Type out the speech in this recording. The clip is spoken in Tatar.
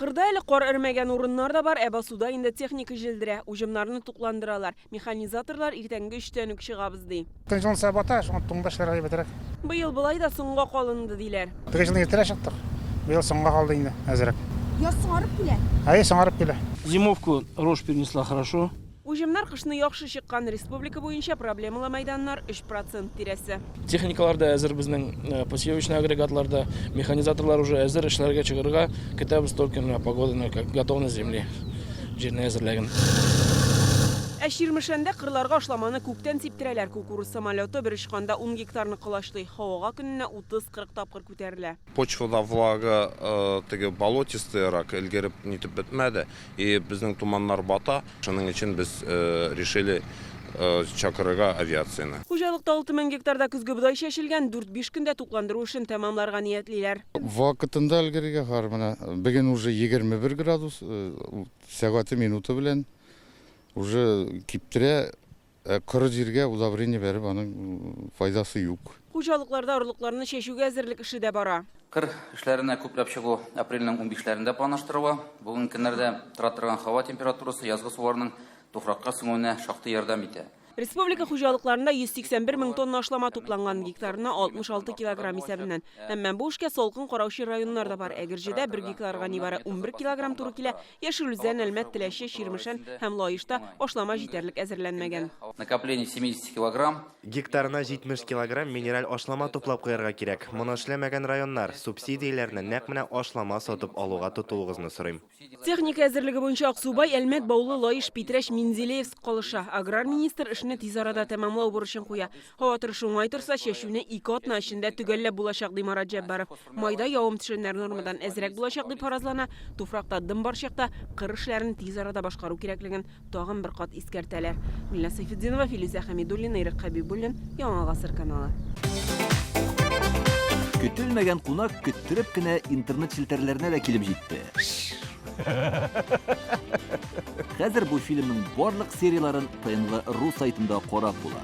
Кырда әле кар эремәгән урыннар да бар, ә басуда инде техника җилдерә, уҗымнарны тукландыралар. Механизаторлар иртәнге өчтән үк чыгабыз, ди. Көн җылынса бата, шуңа туңда эшләргә әйбәтрәк. Быел болай да соңга калынды, диләр. Теге елны иртәрәк чыктык, быел соңга калды инде әзрәк. Яз соңарып килә? Әйе, соңарып килә. Зимовку рожь перенесла хорошо. Уҗымнар кышны яхшы чыккан. Республика буенча проблемалы мәйданнар 3 процент тирәсе. Техникалар да әзер безнең, посевочный агрегатлар да, механизаторлар уже әзер эшләргә чыгарга, көтәбез только менә погоданы, как готовность земли, җирне әзерләген. Ә Чирмешәндә кырларга ашламаны күктән сиптерәләр. Кукуруз самолеты бер очканда ун гектарны колачлый, һавага көненә 30-40 тапкыр күтәрелә. Почвада влага теге болотистыйрак, өлгереп нитеп бетмәде. И безнең туманнар бата. Шуның өчен без решили чакырырга авиацияне. Хуҗалыкта 6000 гектарда көзге бодай чәчелгән, дүрт-биш көндә тукландыру эшен тәмамларга ниятлиләр. Вакытында өлгерергә кар менә бүген уже 21 градус, сәгате минуты белән уже киптерә. Ә коры җиргә удобрение бәреп аның файдасы юк. Хуҗалыкларда орлыкларны чәчүгә әзерлек эше дә бара. Кыр эшләренә күпләп чыгу апрельнең унбишләрендә планлаштырыла. Бүгенге көннәрдә тора торган һава температурасы язгы суларның туфракка сеңүенә шактый ярдәм итә. Республика хуҗалыкларында 181 мең тонна ашлама тупланган, гектарына 66 килограмм исәбеннән. Әмма бу эшкә салкын караучы районнар да бар. Әгерҗедә бер гектарга нибары 11 килограмм туры килә, Яшел Үзән, Әлмәт, Теләче, Чирмешән һәм Лаешта ашлама җитәрлек әзерләнмәгән. Накопление 70 килограмм. Гектарына 70 килограмм минераль ашлама туплап куярга кирәк. Моны эшләмәгән районнар, субсидияләрне нәкъ менә ашлама сатып алуга тотуыгызны сорыйм. Техника әзерлеге буенча Аксубай, Әлмәт, Баулы, Лаеш, Питрәч, Менделеевск калыша. Аграр министр эшне тиз арада тәмамлау бурычын куя. Һава торышы уңай торса, чәчүне ике атна эчендә төгәлләп булачак, ди Марат Җәббаров. Майда явым-төшемнәр нормадан әзрәк булачак, дип фаразлана. Туфракта дым бар чакта кыр эшләрен тиз арада башкару кирәклеген тагын бер кат искәртәләр. Гөлназ Сәйфетдинова, Филүзә Хәмидуллина, Ирек Хәбибуллин, Яңа гасыр каналы. Көтелмәгән кунак көттереп кенә интернет челтәрләренә дә килеп җитте. Хәзер бу фильмның барлык серияләрен ТНВ ру сайтында карап була.